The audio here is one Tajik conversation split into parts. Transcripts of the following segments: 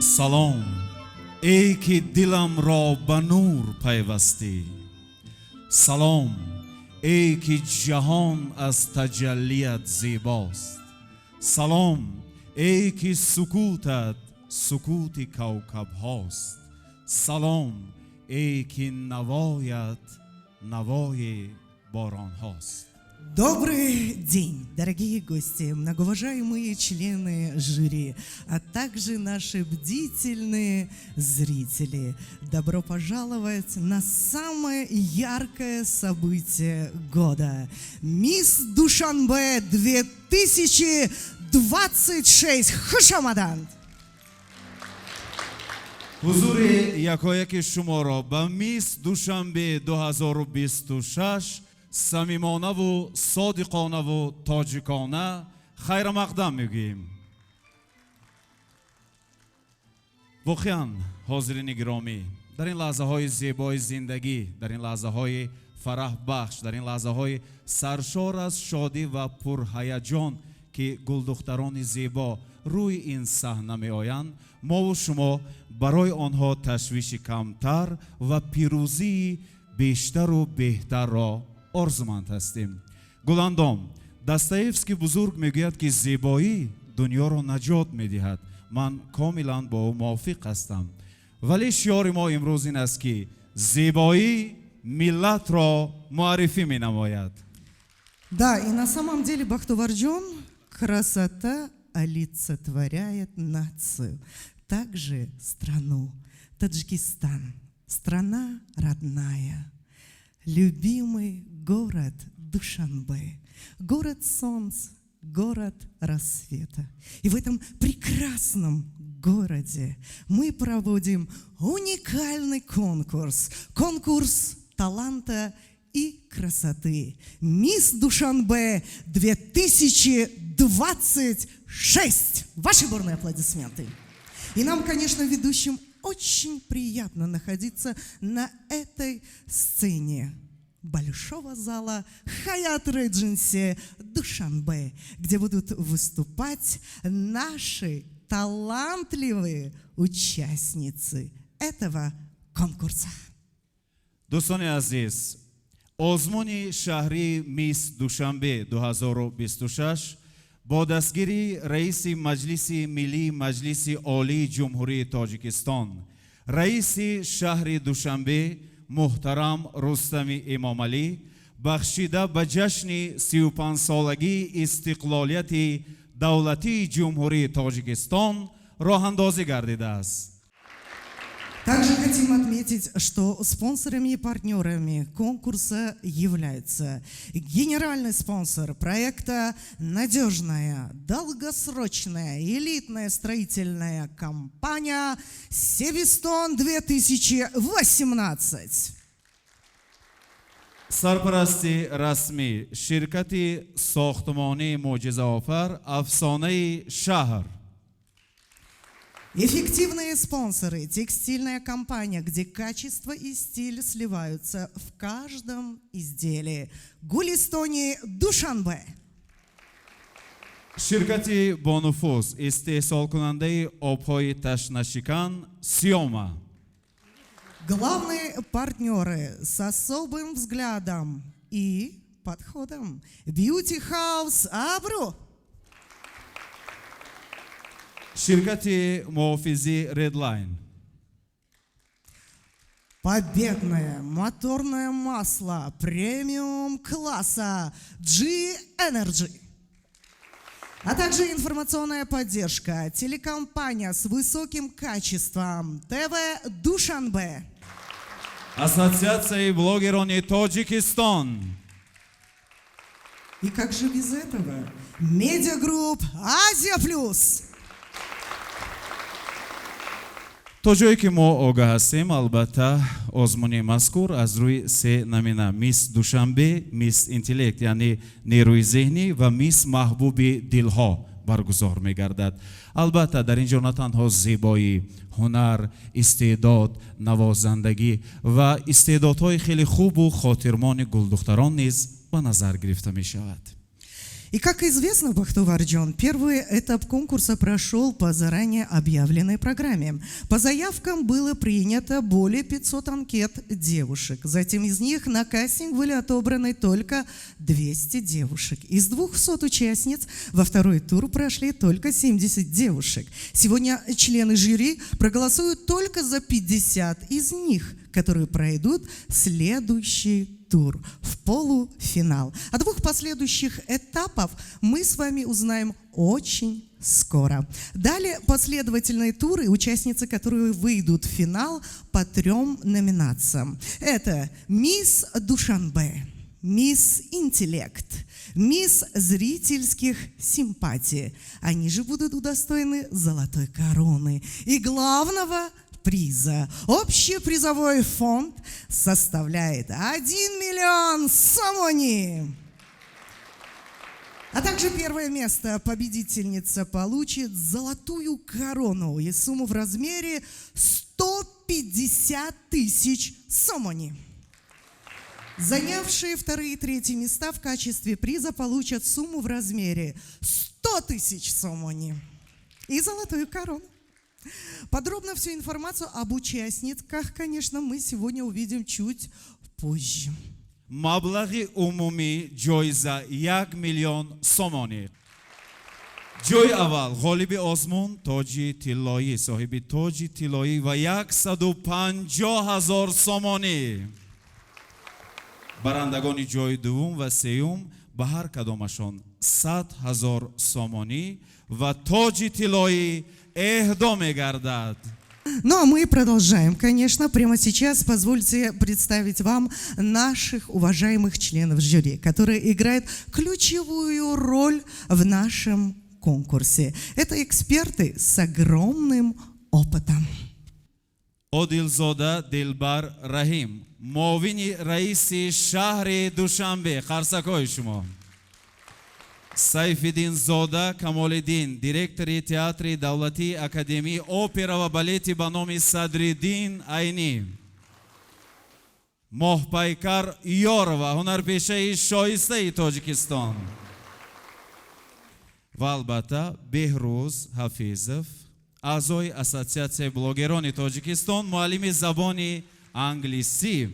Салом, эй ки диламро ба нур пайвастӣ, салом, эй ки ҷаҳон аз таҷаллият зебост, салом, эй ки сукутат сукути кавкабҳост, салом, эй ки навоят навои боронҳост. Добрый день, дорогие гости, многоуважаемые члены жюри, а также наши бдительные зрители. Добро пожаловать на самое яркое событие года. Мисс Душанбе 2026. Хуш омадед! Ҳузури якояки шуморо ба Мисс Душанбе 2026 самимонаву содиқонаву тоҷикона хайрамақдам мегӯем. Воқеан, ҳозирини гиромӣ, дар ин лаҳзаҳои зебои зиндагӣ, дар ин лаҳзаҳои фараҳбахш, дар ин лаҳзаҳои саршор аз шодӣ ва пурҳаяҷон, ки гулдухтарони зебо рӯи ин саҳна меоянд, мову шумо барои онҳо ташвиши камтар ва пирӯзии бештару беҳтарро орзуманд ҳастем. Гуландом, Достоевский бузург мегӯяд, ки зебоӣ дунёро наҷот медиҳад. Ман комилан бо ӯ мувофиқ ҳастам, вале шиори мо имрӯз ин аст, ки зебоӣ миллатро муаррифӣ менамояд. Да, и на самом деле, Бахтоварджон, красота олицетворяет нацию, также страну. Таджикистан, страна родная, любимый город Душанбе, город солнца, город рассвета. И в этом прекрасном городе мы проводим уникальный конкурс, конкурс таланта и красоты. Мисс Душанбе 2026. Ваши бурные аплодисменты. И нам, конечно, ведущим, очень приятно находиться на этой сцене большого зала Хаят Редженси Душанбе, где будут выступать наши талантливые участницы этого конкурса. Дӯстони азиз, озмуни шаҳрии Мисс Душанбе 2026 бо дастгирии раиси Маҷлиси Миллии Маҷлиси Олии Ҷумҳурии Тоҷикистон, раиси шаҳри Душанбе муҳтарам Рустами Эмомалӣ, бахшида ба ҷашни 35-солагии истиқлолияти давлатии Ҷумҳурии Тоҷикистон роҳандозӣ гардидааст. Также хотим отметить, что спонсорами и партнерами конкурса являются генеральный спонсор проекта «Надежная, долгосрочная, элитная строительная компания «Севистон-2018». Сарпарасти расмӣ ширкати сохтмонии мӯъҷизаофар «Афсонаи шаҳр». Эффективные спонсоры – текстильная компания, где качество и стиль сливаются в каждом изделии. Гулистони Душанбе. Ширкати бонуфуз истеҳсолкунандаи обҳои ташнашикан «Сиёма». Главные партнеры с особым взглядом и подходом. Beauty House Абру. Ширкати муҳофизӣ «Редлайн». Победное моторное масло премиум класса G-Energy. А также информационная поддержка. Телекомпания с высоким качеством ТВ Душанбе. Ассотсиатсияи блогерони Тоҷикистон. И как же без этого? Медиагрупп Азия Плюс. То ҷое ки мо огаҳ ҳастем, албатта, озмуни мазкур аз рӯи се номина: Мисс Душанбе, Мисс Интеллект, яъне нерӯи зеҳнӣ, ва Мисс Маҳбуби дилҳо баргузор мегардад. Албатта, дар ин ҷо на танҳо зебоӣ, ҳунар, истеъдод, навозандагӣ ва истеъдодҳои хеле хубу хотирмони гулдухтарон низ ба назар гирифта мешавад. И, как известно, Бахтоварджон, первый этап конкурса прошел по заранее объявленной программе. По заявкам было принято более 500 анкет девушек. Затем из них на кастинг были отобраны только 200 девушек. Из 200 участниц во второй тур прошли только 70 девушек. Сегодня члены жюри проголосуют только за 50 из них, которые пройдут следующий тур в полуфинал. О двух последующих этапах мы с вами узнаем очень скоро. Далее последовательные туры, участницы, которые выйдут в финал по трем номинациям. Это «Мисс Душанбе», «Мисс Интеллект», «Мисс Зрительских симпатий». Они же будут удостоены золотой короны и главного приза. Общий призовой фонд составляет 1 миллион сомони. А также первое место победительница получит золотую корону и сумму в размере 150 тысяч сомони. Занявшие вторые и третьи места в качестве приза получат сумму в размере 100 тысяч сомони и золотую корону. Подробно всю информацию об участниках, конечно, мы сегодня увидим чуть позже. Маблағи умумии ҷоиза 1 миллион сомонӣ. Ҷои аввал, ғолиби озмун, тоҷи тиллоӣ, соҳиби тоҷи тиллоӣ ва 150 000 сомонӣ. Барандагони ҷои дуввум ва сеюм ба ҳар кадомашон 100 000 сомонӣ ва тоҷи тиллоӣ эҳдо мегардад. Ну а мы продолжаем. Конечно, прямо сейчас позвольте представить вам наших уважаемых членов жюри, которые играют ключевую роль в нашем конкурсе. Это эксперты с огромным опытом. Одилзода Дилбар Раҳим, муовини раиси шаҳри Душанбе, қарсакҳои шумо. Сайфиддинзода Камолиддин, директори Театри давлатии академии опера ва балети ба номи Садриддин Айнӣ. Моҳпайкар Ёрова, ҳунарпешаи шоистаи Тоҷикистон, ва албатта Беҳрӯз Ҳафизов, аъзои Ассотсиатсияи блогерони Тоҷикистон, муаллими забони англисӣ,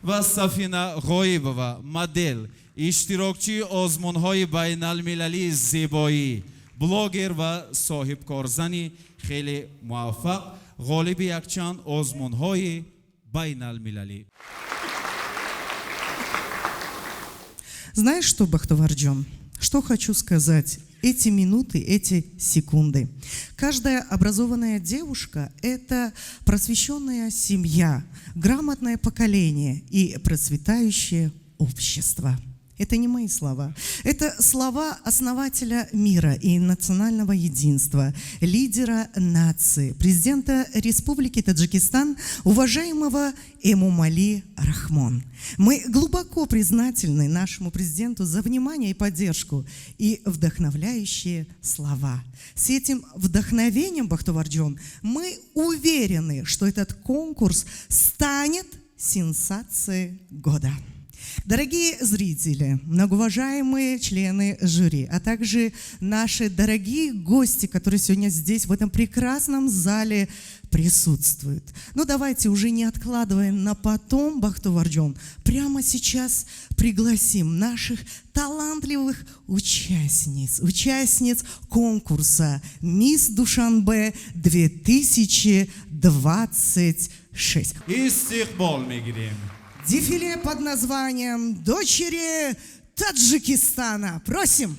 ва Сафина Ғоибова, модел, иштирокчии озмунҳои байналмилалии зебоӣ, блогер ва соҳибкорзани хеле муваффақ, ғолиби якчанд озмунҳои байналмилалӣ. Знаешь что, Бахтоварджон, что хочу сказать? Эти минуты, эти секунды. Каждая образованная девушка – это просвещенная семья, грамотное поколение и процветающее общество. Это не мои слова. Это слова основателя мира и национального единства, лидера нации, президента Республики Таджикистан, уважаемого Эмомали Рахмон. Мы глубоко признательны нашему президенту за внимание и поддержку и вдохновляющие слова. С этим вдохновением, Бахтоварджон, мы уверены, что этот конкурс станет сенсацией года. Дорогие зрители, многоуважаемые члены жюри, а также наши дорогие гости, которые сегодня здесь, в этом прекрасном зале присутствуют. Ну давайте, уже не откладывая на потом, Бахтоварджон, прямо сейчас пригласим наших талантливых участниц, участниц конкурса «Мисс Душанбе 2026». Истиқбол мегирем. Дефиле под названием «Дочери Таджикистана». Просим!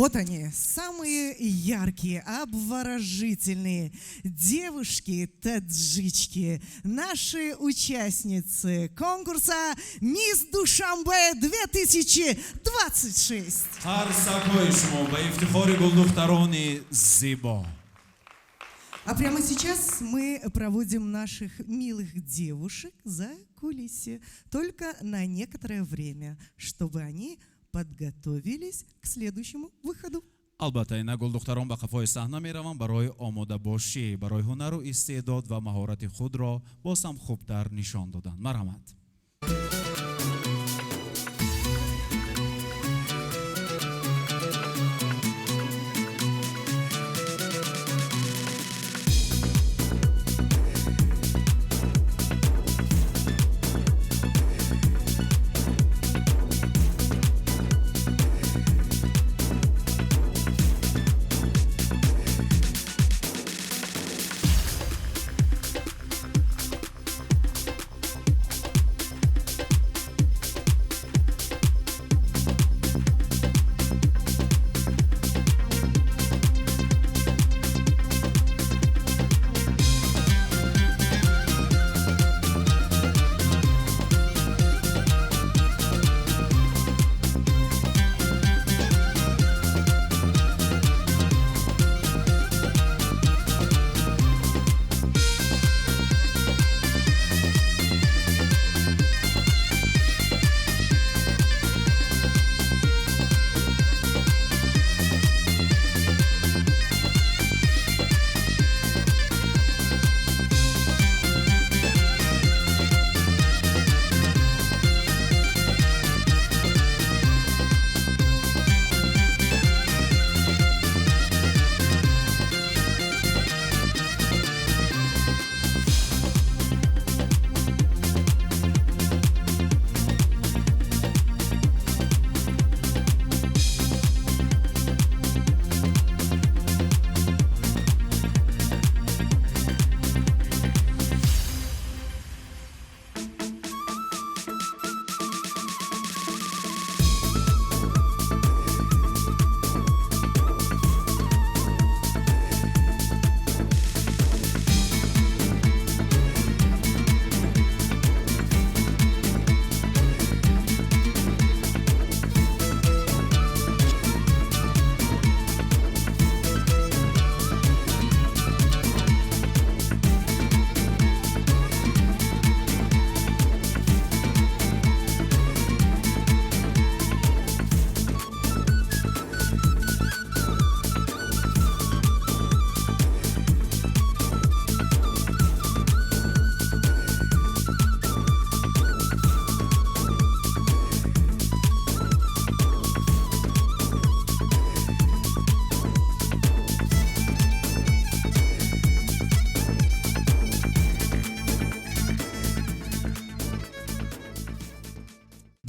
Вот они, самые яркие, обворожительные девушки-таджички, наши участницы конкурса «Мисс Душанбе 2026». Қарсакҳои шумо ба ифтихори гулдухтарони зебо. А прямо сейчас мы проводим наших милых девушек за кулисы. Только на некоторое время, чтобы они подготовились к следующему выходу. Албатта, ина гулдухтарон ба қафои саҳна мераванд барои омодабошӣ, барои ҳунару истеъдод ва маҳорати худро боз ҳам хубтар нишон додан. Марҳамат.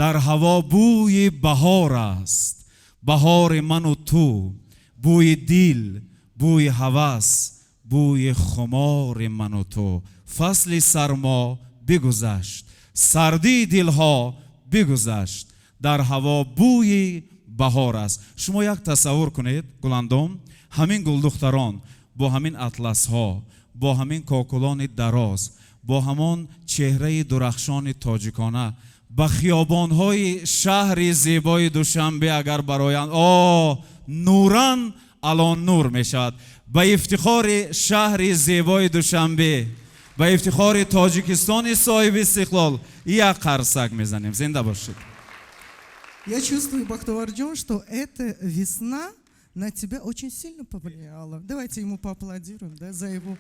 Дар ҳаво бӯи баҳор аст, баҳори ману ту, бӯи дил, бӯи ҳавас, бӯи хумори ману ту. Фасли сармо бигузашт, сардии дилҳо бигузашт, дар ҳаво бӯи баҳор аст. Шумо як тасаввур кунед, Гуландом, ҳамин гулдухтарон бо ҳамин атласҳо, бо ҳамин кокулони дароз, бо ҳамон чеҳраи дурахшони тоҷикона ба хиёбонҳои шаҳри зебои Душанбе агар бароянд, о, нуран ало нур мешавад. Ба ифтихори шаҳри зебои Душанбе, ба ифтихори Тоҷикистони соҳиби истиқлол як қарсак мезанем. Зинда бошед. Я чувствую, Бахтоварджон, что эта весна на тебя очень сильно повлияла. Давайте ему поаплодируем, да, за его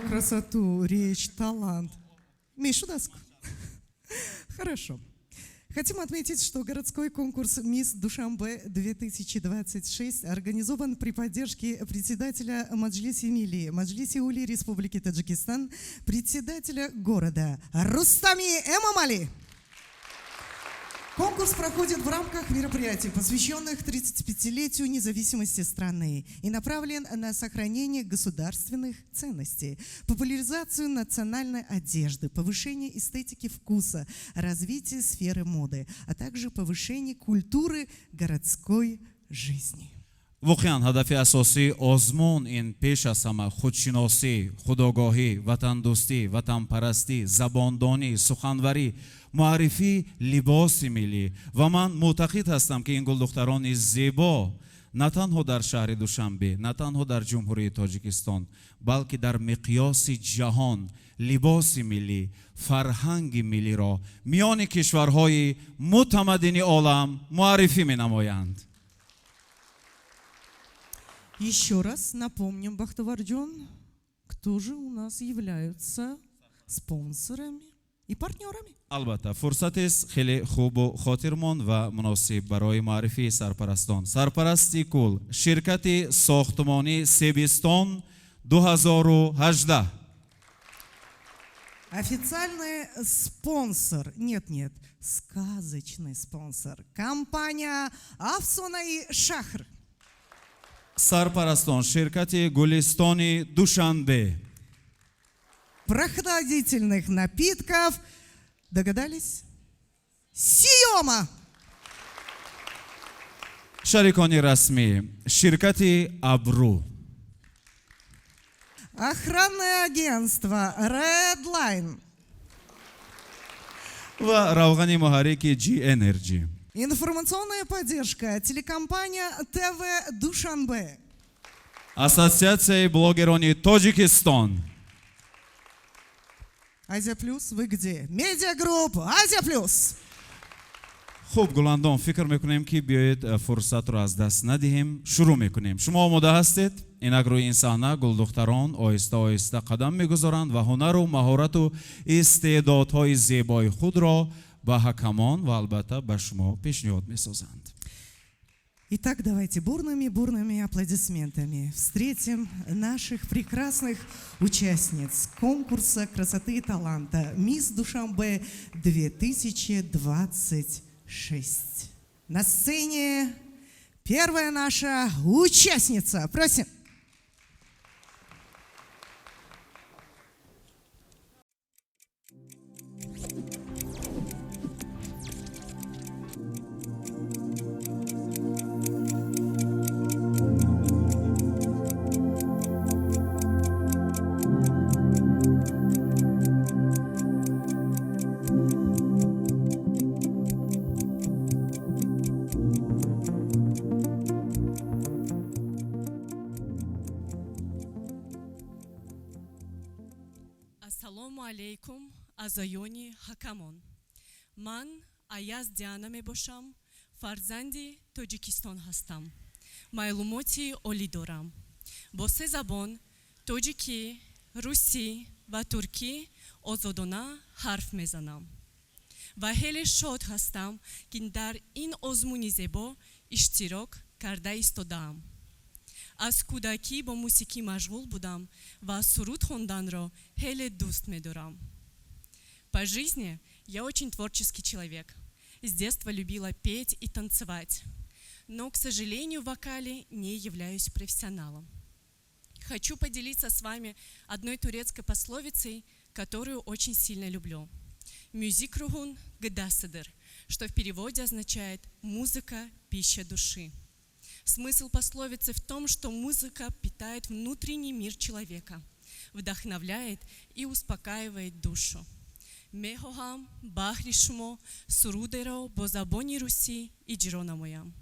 красоту, речь, талант. Мишу доску. Хорошо. Хотим отметить, что городской конкурс «Мисс Душанбе 2026» организован при поддержке председателя Маджлиси Милли, Маджлиси Ули Республики Таджикистан, председателя города Рустами Эмомали. Конкурс проходит в рамках мероприятий, посвященных 35-летию независимости страны, и направлен на сохранение государственных ценностей, популяризацию национальной одежды, повышение эстетики вкуса, развитие сферы моды, а также повышение культуры городской жизни. Воқеан, ҳадафи асосии озмун ин пеш аз ҳама худшиносӣ, худогоҳӣ, ватандӯстӣ, ватанпарастӣ, забондонӣ, суханварӣ, муаррифии либоси миллӣ. Ва ман мӯътақид ҳастам, ки ин гулдухтарони зебо на танҳо дар шаҳри Душанбе, на танҳо дар Ҷумҳурии Тоҷикистон, балки дар миқёси ҷаҳон либоси миллӣ, фарҳанги миллиро миёни кишварҳои мутамаддини олам муаррифӣ менамоянд. Еще раз напомним, Бахтоварджон, кто же у нас являются спонсорами и партнерами. Албатта, фурсатест хеле хубу хотирмон ва муносиб барои муаррифии сарпарастон. Сарпарасти кул ширкати сохтмонӣ Себистон 2018. Официальный спонсор, нет-нет, сказочный спонсор, компания Афсонаи Шаҳр. Сарпарастон ширкати Гулистони Душанбе. Прохладительных напитков, догадались? Сиома! Шарикони расмӣ ширкати Абрӯ. Охранное агентство Redline. Ва равғани муҳаррики G Energy. Информационная поддержка телекомпания ТВ Душанбе. Ассотсиатсияи блогерони Тоҷикистон. Азия Плюс, вы где? Медиагрупп Азия Плюс. Хуб, Гуландом, фикр мекунем, ки биёед, фурсатро аз даст надиҳем, шурӯъ мекунем. Шумо омода ҳастед? Инак, рӯи ин саҳна гулдухтарон оҳиста оҳиста қадам мегузоранд ва ҳунару маҳорату истеъдодҳои зебои худро ба ҳакамон ва албатта ба шумо пешниҳод месозанд. Итак, давайте бурными-бурными аплодисментами встретим наших прекрасных участниц конкурса красоты и таланта «Мисс Душанбе 2026». На сцене первая наша участница. Просим. Ассалому алайкум, аъзоёни ҳакамон. Ман Аяз Диана мебошам, фарзанди Тоҷикистон ҳастам, маълумоти олӣ дорам, бо се забон тоҷикӣ, русӣ ва туркӣ озодона ҳарф мезанам ва хеле шод ҳастам, ки дар ин озмуни зебо иштирок карда истодаам. Аз кӯдакӣ бо мусиқӣ машғул будам ва суруд хонданро хеле дӯст медорам. По жизни я очень творческий человек. С детства любила петь и танцевать, но, к сожалению, в вокале не являюсь профессионалом. Хочу поделиться с вами одной турецкой пословицей, которую очень сильно люблю. Müzik ruhun gıdasıdır, что в переводе означает «музыка – пища души». Смысл пословицы в том, что музыка питает внутренний мир человека, вдохновляет и успокаивает душу. Мехоҳам баҳри шумо сурудеро бо забони русӣ иҷро намоям.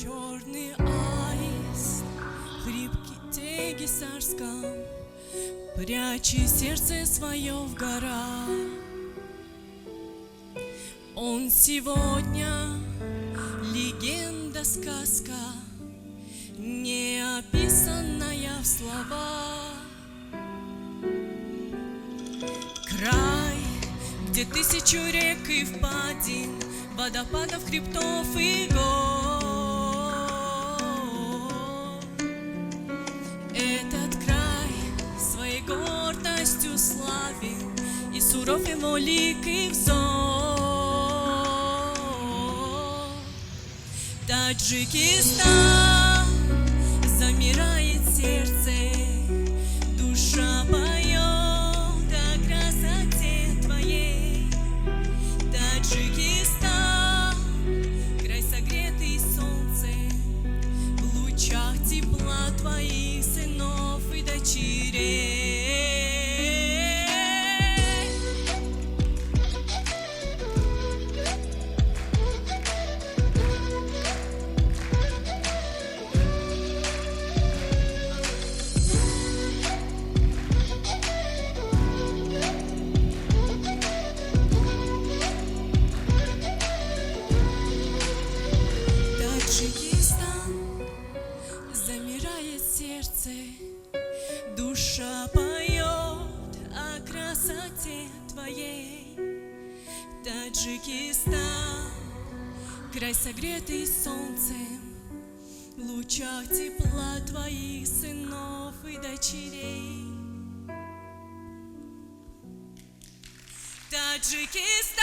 Черный аист, хрипкий гиссарском, прячет сердце свое в горах. Он сегодня легенда, сказка, не описанная в словах. Где тысячу рек и впадин, водопадов, хребтов и гор. Этот край своей гордостью славен, и суров его лик и взор. Таджикистан, замирает сердце, душа поет о красоте твоей. Таджикистан, край, согретый солнцем, в лучах тепла твоих сынов и дочерей. Таджикистан, замирает сердце, душа поет о красоте твоей. Таджикистан, край, согретый солнцем, в лучах тепла твоих сынов и дочерей. Таджикистан!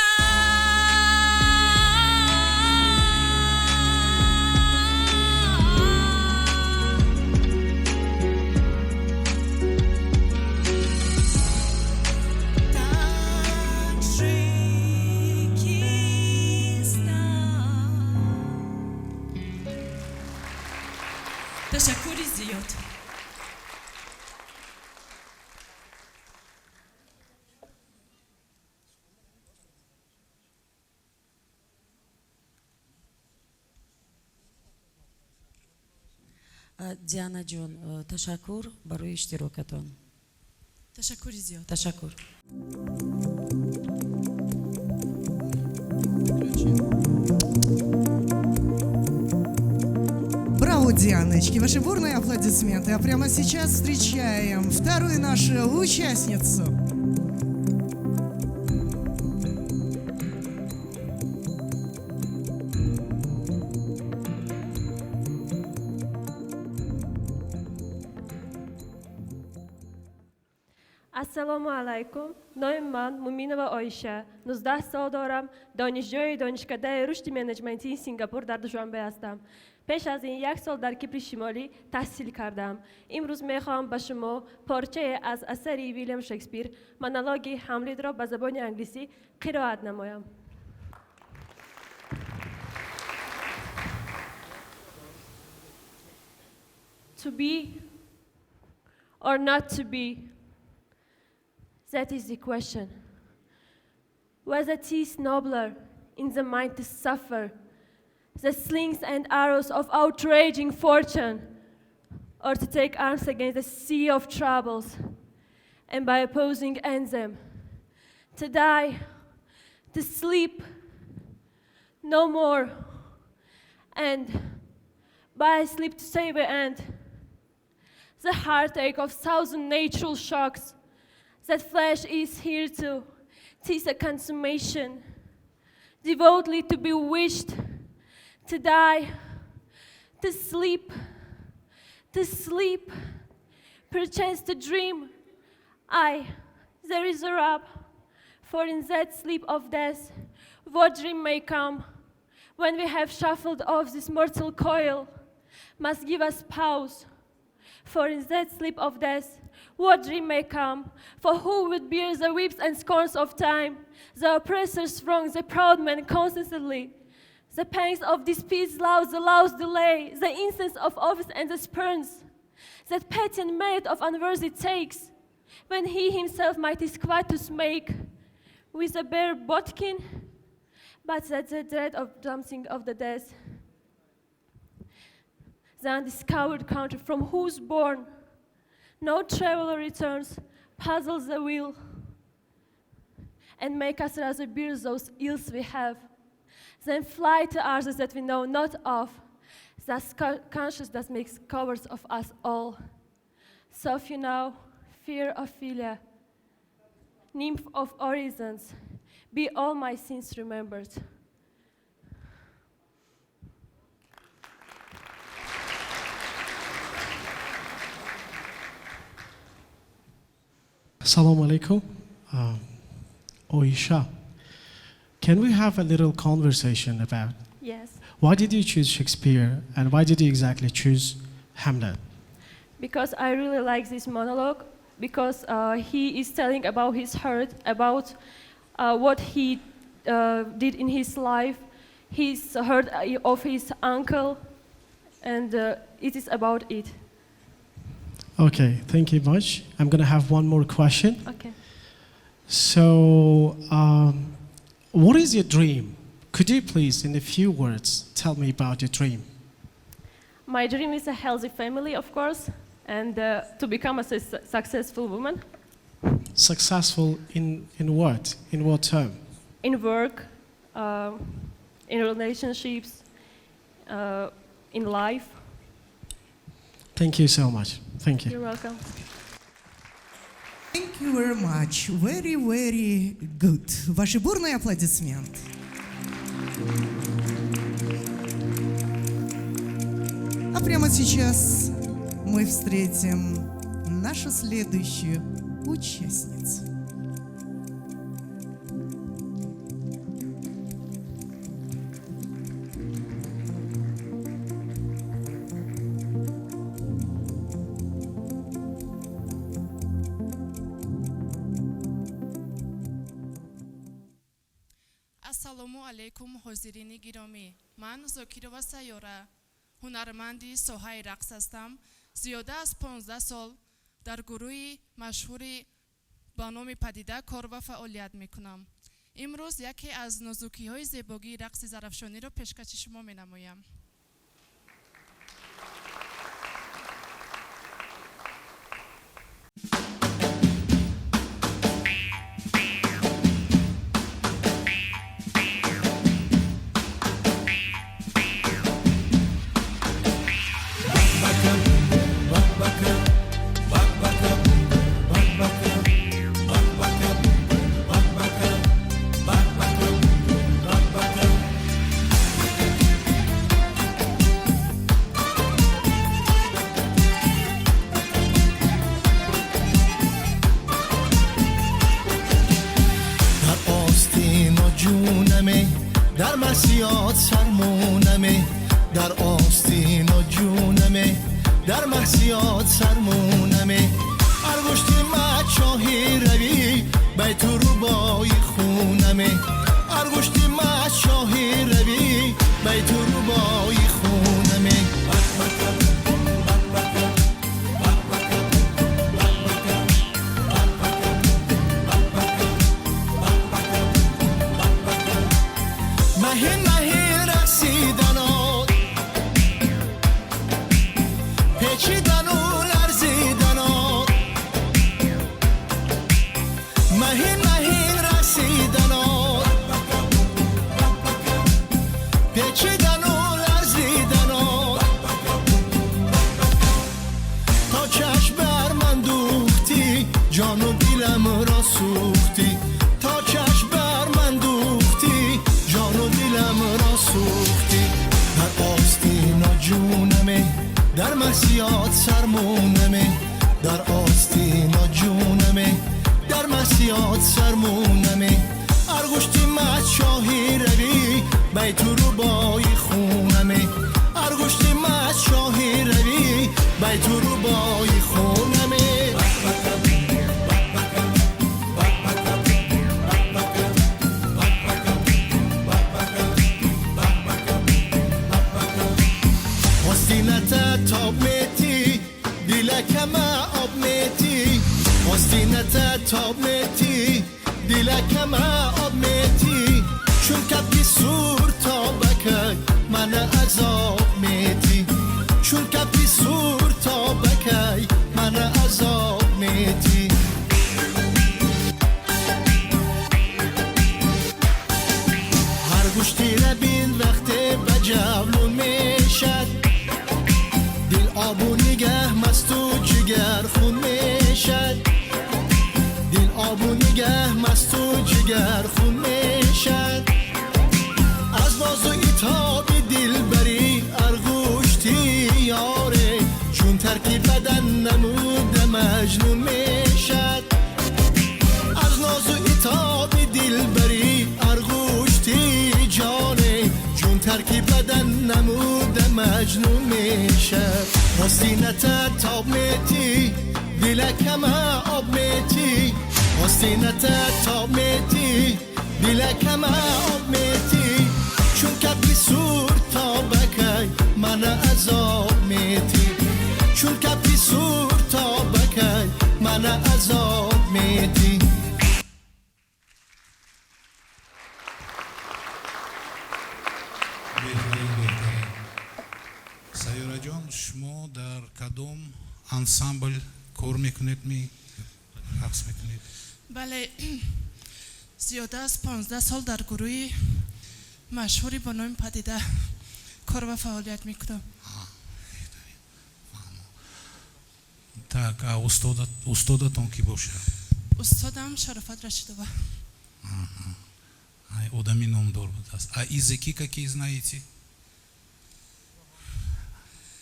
Таджикистан. Ташаккури зиёд. Диана ҷон, ташаккур барои иштирокатон. Ташаккури зиёд. Ташаккур. Браво, Дианочки! Ваши бурные аплодисменты. А прямо сейчас встречаем вторую нашу участницу. Ассалому алайкум. Номи ман Муминова Оиша, 19 сол дорам, донишҷӯи Донишкадаи рушди менеҷментии Сингапур дар Душанбе ҳастам. Пеш аз ин як сол дар Кипри Шимолӣ таҳсил кардам. Имрӯз мехоҳам ба шумо порчае аз асари Вилям Шекспир, монологи Ҳамлетро ба забони англисӣ қироат намоям. To be or not to be, that is the question. Whether 'tis nobler in the mind to suffer the slings and arrows of outraging fortune, or to take arms against the sea of troubles, and by opposing end them, to die, to sleep no more, and by sleep to save an end, the heartache of thousand natural shocks that flesh is here to, 'tis a consummation, devoutly to be wished, to die, to sleep, to sleep, perchance to dream. Aye, there is a rub, for in that sleep of death, what dream may come, when we have shuffled off this mortal coil, must give us pause. For in that sleep of death, what dream may come? For who would bear the whips and scorns of time, the oppressor's wrongs, the proud man constantly, the pangs of disputes loud, the law's delay, the incense of office and the spurns, that petty and merit of unworthy takes, when he himself might his quietus make with a bare bodkin, but that the dread of something of the death, the undiscovered country from whose bourne no traveler returns, puzzles the will, and make us rather bear those ills we have, than fly to others that we know not of, thus conscience that makes cowards of us all. So you now, fear Ophelia, nymph of orisons, Be all my sins remembered. Assalamu alaikum. Oyisha, can we have a little conversation about Yes. why did you choose Shakespeare and why did you exactly choose Hamlet? Because I really like this monologue, because he is telling about his hurt, about what he did in his life, his hurt of his uncle, and it is about it. Okay, thank you much. I'm going to have one more question. Okay. So, what is your dream? Could you please, in a few words, tell me about your dream? My dream is a healthy family, of course, and to become a successful woman. Successful in what? In what term? In work, in relationships, in life. Thank you so much. Thank you. You're welcome. Thank you very much. Very, very good. Ваши бурные аплодисменты. А прямо сейчас мы встретим нашу следующую участницу. Ассалому алайкум, ҳозирини гиромӣ. Ман Зокирова Сайёра, ҳунарманди соҳаи рақс ҳастам. Зиёда аз 15 сол дар гурӯҳи машҳури ба номи Падида кор ва фаъолият мекунам. Имрӯз яке аз нозукиҳои зебогии рақси зарафшониро пешкаши шумо менамоям. Дар остину ҷунаме, дар маҳсиёт сармунаме, дар остину ҷунаме, дар маҳсиёт сармунаме. Аргушти мачоҳи равӣ, байту рубои хунаме. Аргушти мачоҳи равӣ, байту рубои хунаме. Маҳин маҳин рақсиданот, печидану ларзиданот. Маҳин маҳин рақсиданот, печидану ларзиданот. То чашм бар ман дӯхтӣ, ҷону диламро сӯхтӣ. То чашм бар ман дӯхтӣ, ҷону диламро сӯхтӣ. Дар остина ҷунаме, дар маҳсиёт сармунаме, дар остина ҷунаме, дар маҳсиёт сармунаме. Аргушти мачоҳи равӣ, байту рубои хунаме. Аргушти мачоҳи равӣ, байту рубои хунаме. Остината тоб метӣ, дилакама об метӣ. Остината тоб метӣ, дилакама об метӣ. Чун кабки сур тобакай, мана азоб метӣ. Чун кабки сур тобакай, мана азоб метӣ. Ҳар гӯшти рабин вақте ба ҷавлун мешад, дил обу нигаҳ масту ҷигар хун мешад. Дил обу нигаҳ масту ҷигар. جگر خون میشد از ناز و ایتاب دلبری ارگوشتی یاره چون ترکی بدن نمود مجنون میشد از ناز و ایتاب دلبری ارگوشتی جانه چون ترکی بدن نمود مجنون میشد حسینت تاب میتی دلکم آب میتی حسینت تاب میتی دلکم آب میتی چون کپی سور تا بکی من عذاب میتی چون کپی سور تا بکی من عذاب میتی. Беҳтарин, беҳтарин. Сайёраҷон, шумо дар кадом ансамбл кор мекунед, ми рақс мекунед? Бале, зиёда аз 15 сол дар гурӯҳи машҳури бо номи Падида кор ва фаъолият мекунам. Так, а устодатон кӣ бошад? Устодам Шарофат Рашидова. Ай, одами номдор будааст. А языки какие знаете,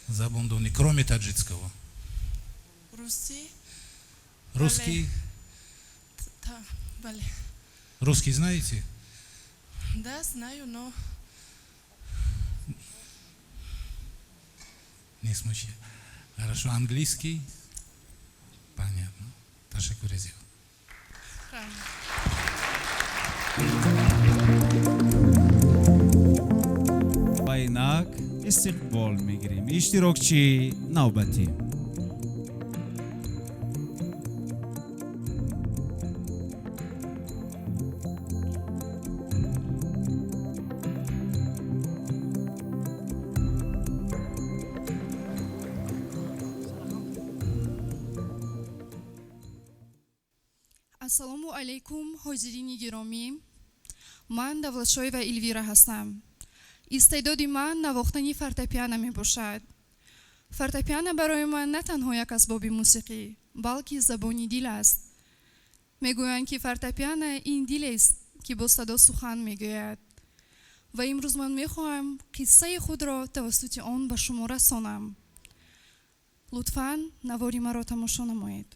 забондонӣ, кроме таджикского? Русӣ. Русский? Бале. Русский знаете? Да, знаю, но Не смущает. Хорошо, английский? Понятно. Ташаккури зиёд. Правильно. Ва инак истиқбол мегирем иштирокчии навбатӣ. Ассалому алайкум, ҳозирини гиромӣ. Ман Давлатшоева Эльвира ҳастам. Истеъдоди ман навохтани фортепиано мебошад. Фортепиано барои ман на танҳо як асбоби мусиқӣ, балки забони дил аст. Мегӯянд, ки фортепиано ин дилест, ки бо садо сухан мегӯяд. Ва имрӯз ман мехоҳам қиссаи худро тавассути он ба шумо расонам. Лутфан навори маро тамошо намоед.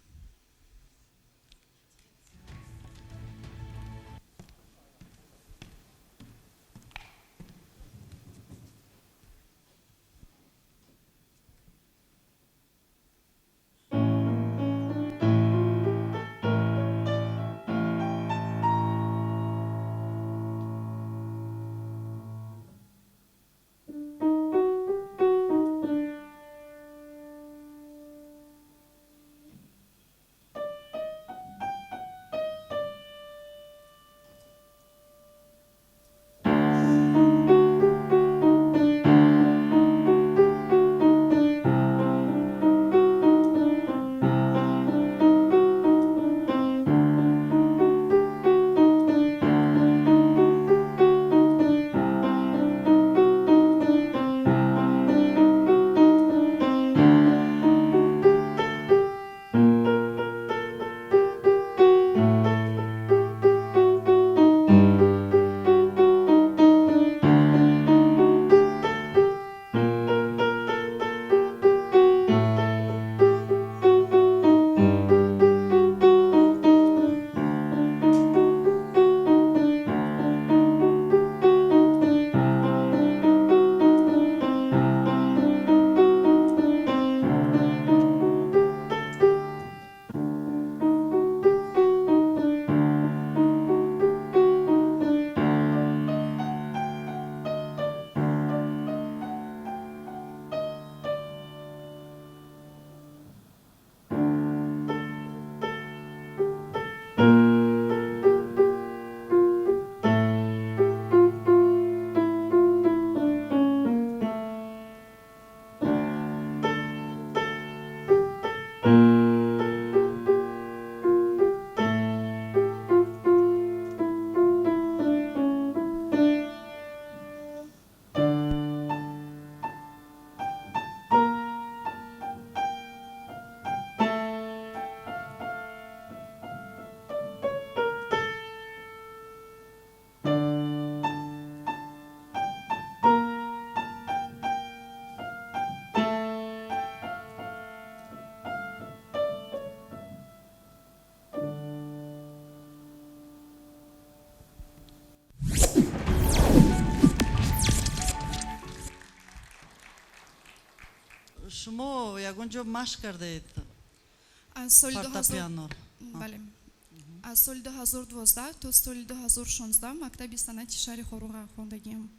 Шумо ягон ҷо машқ кардаед? Аз соли 2000 Фортепиано. Бале. Аз соли 2012 то соли 2016 мактаби санъати шаҳри Хоруға хондагиам.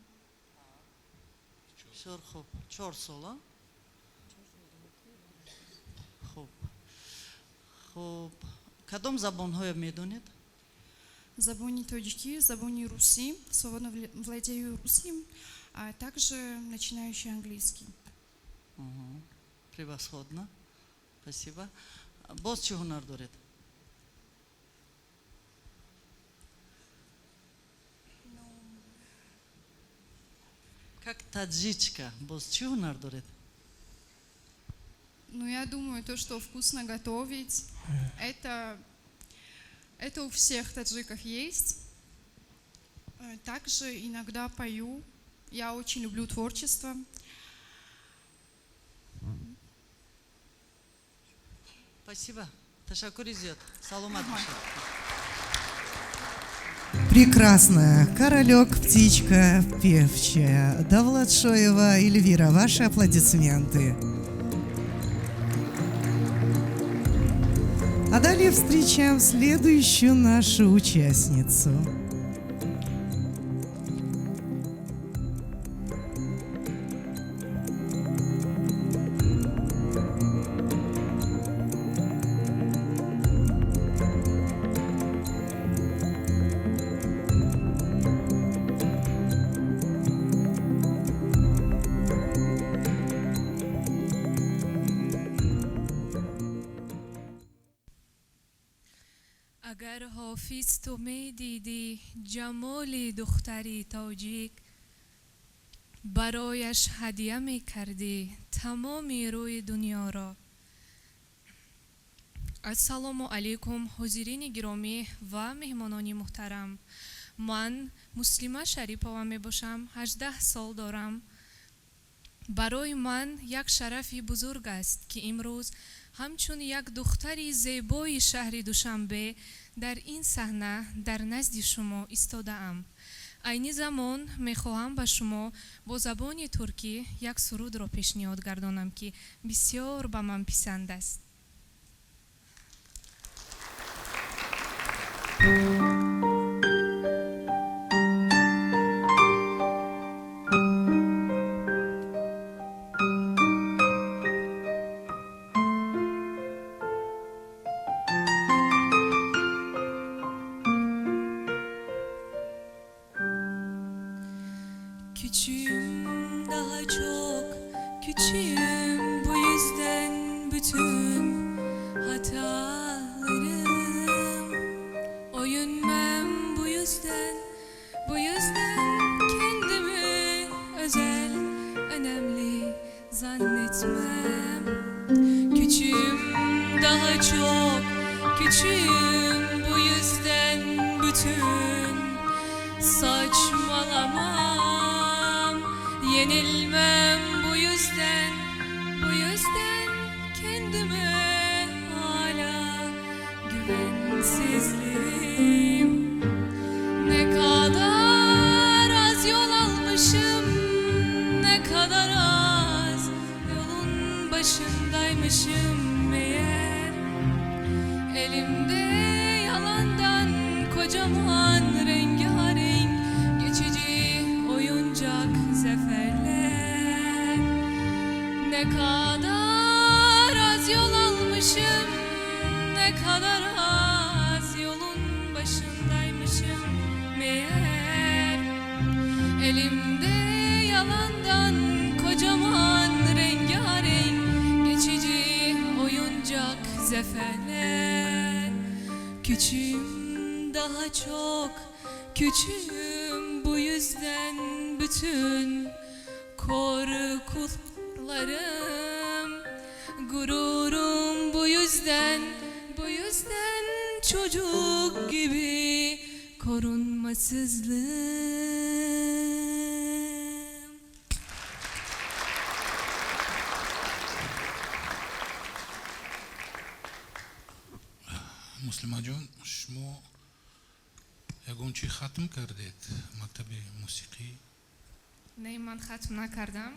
Бисёр хуб. 4 сол, а? Хуб. Хуб. Кадом забонҳоя медонед? Забони тоҷикӣ, забони русӣ, свободно владею русским, а также начинающий английский. Мгм. Превосходно. Спасибо. Боз чӣ ҳунар доред? Как таджичка, боз чӣ ҳунар доред? Ну, я думаю, то, что вкусно готовить, это у всех таджиков есть. Также иногда пою. Я очень люблю творчество. Спасибо. Ташаккури зиёд. Саломат бошед. Прекрасно. Королек, птичка, певчая. Давлатшоева Эльвира, ваши аплодисменты. А далее встречаем следующую нашу участницу. Агар Ҳофиз ту медидӣ ҷамоли духтари тоҷик, барояш ҳадя мекардӣ тамоми рӯи дунёро. Ассалому алайкум, ҳозирини гиромӣ ва меҳмонони муҳтарам. Ман Муслима Шарипова мебошам, 18 сол дорам. Барои ман як шарафи бузург аст, ки имрӯз ҳамчун як духтари зебои шаҳри Душанбе дар ин саҳна дар назди шумо истодаам. Айни замон мехоҳам ба шумо бо забони туркӣ як сурудро пешниҳод гардонам, ки бисёр ба ман писанд аст. Küçüğüm, daha çok küçüğüm, bu yüzden bütün hatalarım. Oyunmam bu yüzden, bu yüzden kendimi özel, önemli zannetmem. Küçüğüm, daha çok küçüğüm, bu yüzden bütün saçmalamam. Yenilmem bu yüzden, bu yüzden kendime hala güvensizliğim. Ne kadar az yol almışım, ne kadar az yolun başındaymışım meğer. Elimde yalandan kocaman rengarenk geçici oyuncak zaferler. Ne kadar az yol almışım, ne kadar az yolun başındaymışım meğer. Elimde yalandan kocaman rengarenk geçici oyuncak zaferler. Küçüğüm, daha çok küçüğüm, bu yüzden bütün korkularım. Gururum bu yüzden, bu yüzden çocuk gibi korunmasızlığım. Муслимаҷон, шумо ягон чӣ хатм кардед, мактаби мусиқӣ? Не, ман хатм накардам,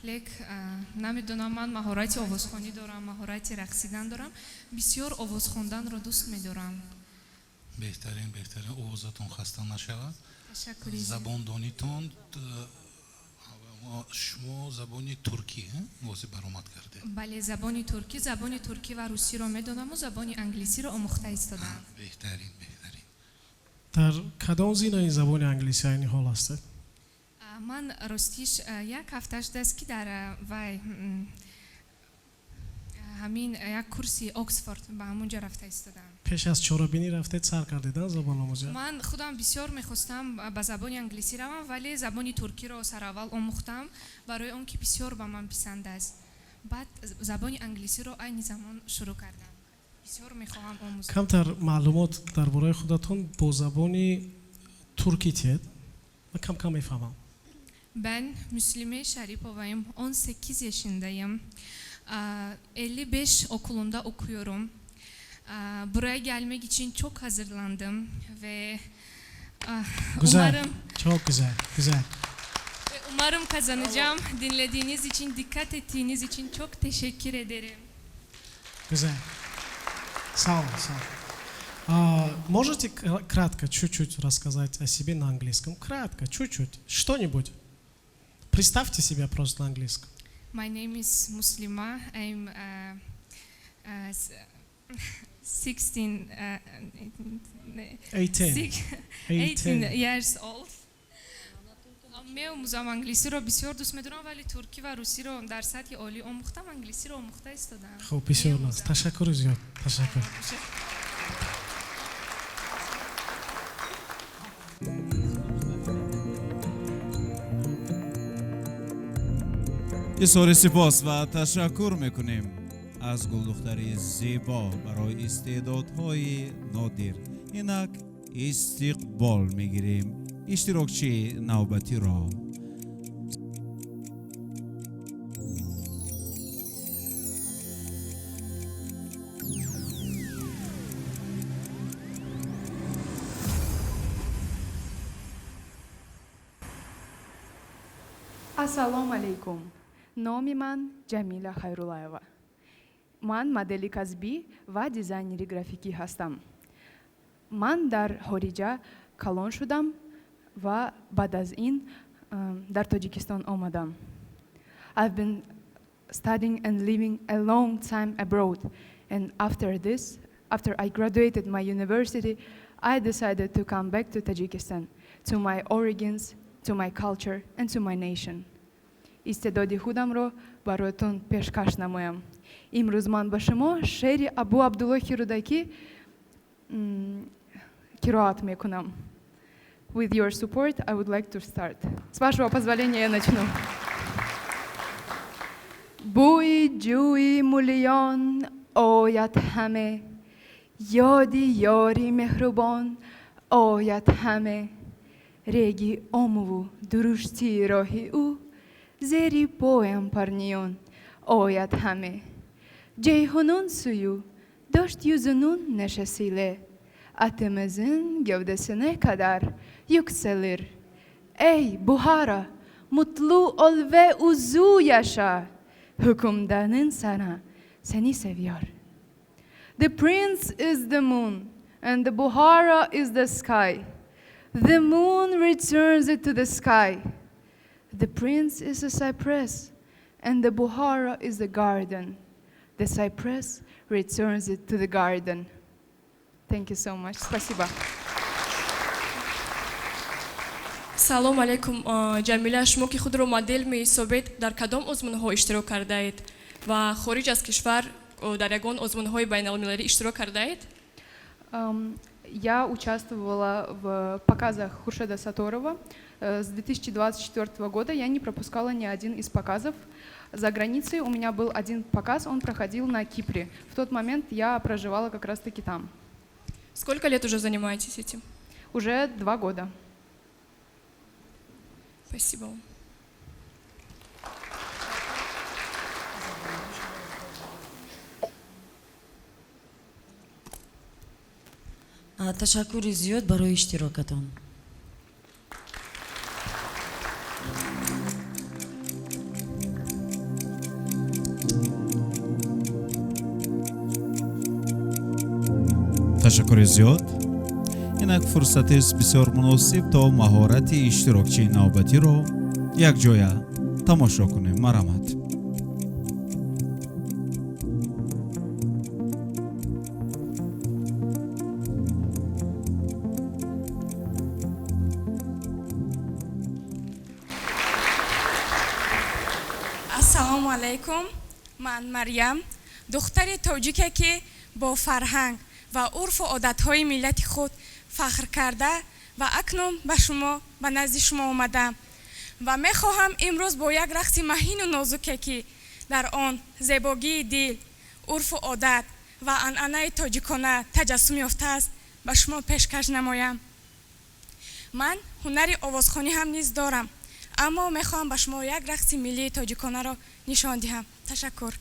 лек намедонам, ман маҳорати овозхонӣ дорам, маҳорати рақсидан дорам, бисёр овоз хонданро дӯст медорам. Беҳтарин, беҳтарин, овозатон хаста нашавад. Ташаккури зиёд. Забондонитон, шумо забони туркӣ возӣ баромад кардед? Бале, забони туркӣ ва русиро медонаму забони англисиро омӯхта истодаам. Беҳтарин, беҳтарин. Дар кадом зинаи забони англисӣ айни ҳол ҳастед? Ман ростиш як ҳафта шудааст, ки дар вай ҳамин як курси Оксфорд ба ҳамон ҷо рафта истодаам. Пеш аз чорабинӣ рафтед, сар кардед забономӯзӣ? Ман худам бисёр мехостам ба забони англисӣ равам, вале забони туркиро сараввал омӯхтам, барои он ки бисёр ба ман писанд аст. Баъд забони англисиро айни замон шурӯъ кардам, бисёр мехоҳам омӯзам. Камтар маълумот дар бораи худатон бо забони туркӣ тиҳед, ман кам кам мефаҳмам. Ben Müslüme Şaripova'yım. 18 yaşındayım. 55 okulunda okuyorum. Buraya gelmek için çok hazırlandım ve Güzel. Umarım Çok güzel, güzel. Ve umarım kazanacağım. Dinlediğiniz için, dikkat ettiğiniz için çok teşekkür ederim. Güzel. Sağ olun, sağ olun. Можете кратко, чуть-чуть рассказать о себе на английском? Кратко, чуть-чуть. Что-нибудь. Представьте себя просто на английском. My name is Muslima. I'm 16, 18. 18 years old. Меомӯзам, англисиро бисёр дӯст медорам, вале туркӣ ва русиро дар сатҳи олӣ омӯхтам, англисиро омӯхта истодам. Хуб, бисёр нағз. Меомӯзам. Ташаккури зиёд. Ташаккур. Бошад. Изҳори сипос ва ташаккур мекунем аз гулдухтари зебо барои истеъдодҳои нодир. Инак истиқбол мегирем иштирокчии навбатиро. Ассалому алайкум. Номи ман Ҷамила Хайруллаева. Ман модели касбӣ ва дизайнери графикӣ ҳастам. Ман дар хориҷа калон шудам ва баъд аз ин дар Тоҷикистон омадам. I've been studying and living a long time abroad, and after this, after I graduated my university, I decided to come back to Tajikistan, to my origins, to my culture and to my nation. Истеъдоди худамро бароятон пешкаш намоям. Имрӯз ман ба шумо шеъри Абу Абдуллоҳи Рӯдакӣ қироат мекунам. With your support, I would like to start. С вашего позволения я начну. Бӯи ҷӯи мулиён ояд ҳаме, ёди ёри меҳрубон ояд ҳаме, реги Омуву дуруштии роҳи ӯ зери поям парниён ояд ҳаме. Ceyhunun suyu dört yüzünün neşesiyle atımızın gövdesine kadar yükselir. Ey Buhara, mutlu ol ve uzun yaşa. Hükümdarın sana seni seviyor. The prince is the moon and the Buhara is the sky. The moon returns it to the sky. The prince is a cypress and the Buhara is the garden. The cypress returns it to the garden. Thank you so much. Спасибо. Салом алейкум, Ҷамила. Шумо ки худро модел меҳисобед, дар кадом озмунҳо иштирок кардаед ва хориҷ аз кишвар дар ягон озмунҳои байналмилалӣ иштирок кардаед? Я участвовала в показах Хуршеда Сатторова. С 2024 года я не пропускала ни один из показов. За границей у меня был один показ, он проходил на Кипре. В тот момент я проживала как раз-таки там. Сколько лет уже занимаетесь этим? Уже 2 года. Спасибо вам. Ташаккури зиёд барои иштирокатон. Ташаккури зиёд. Инак фурсатест бисёр муносиб, то маҳорати иштирокчии навбатиро якҷоя тамошо кунем. Марҳамат. Ассалому алайкум. Ман Марьям, духтари тоҷике, ки бо фарҳанг ва урфу одатҳои миллати худ фахр карда ва акнун ба шумо ба назди шумо омадам ва мехоҳам имрӯз бо як рақси маҳину нозуке, ки дар он зебогии дил, урфу одат ва анъанаи тоҷикона таҷассум ёфтааст, ба шумо пешкаш намоям. Ман ҳунари овозхонӣ ҳам низ дорам, аммо мехоҳам ба шумо як рақси миллии тоҷиконаро нишон диҳам. Ташаккур.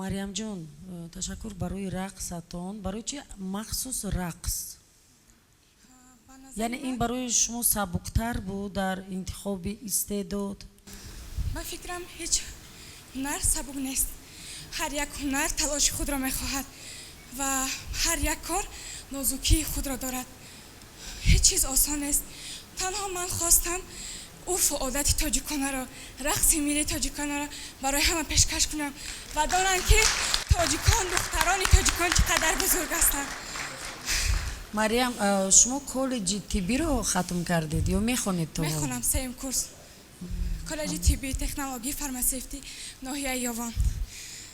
Марьямҷон, ташаккур барои рақсатон. Барои чи махсус рақс? Яъне ин барои шумо сабуктар буд дар интихоби истеъдод? Ба фикрам, ҳеҷ ҳунар сабук нест. Ҳар як ҳунар талоши худро мехоҳад ва ҳар як кор нозукии худро дорад. Ҳеҷ чиз осон нест. Танҳо ман хостам урфу одати тоҷиконаро, рақси миллии тоҷиконаро барои ҳама пешкаш кунам ва донанд, ки тоҷикон, духтарони тоҷикон чӣ қадар бузург ҳастанд. Марьям, шумо коллеҷи тиббиро хатм кардед ё мехонед то? Мехонам, сеюм курс, коллеҷи тиббӣ, технологии фармасевтӣ, ноҳияи Ёвон.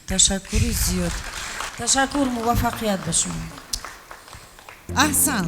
Ташаккури зиёд, ташаккур, муваффақият ба шумо. Аҳсан.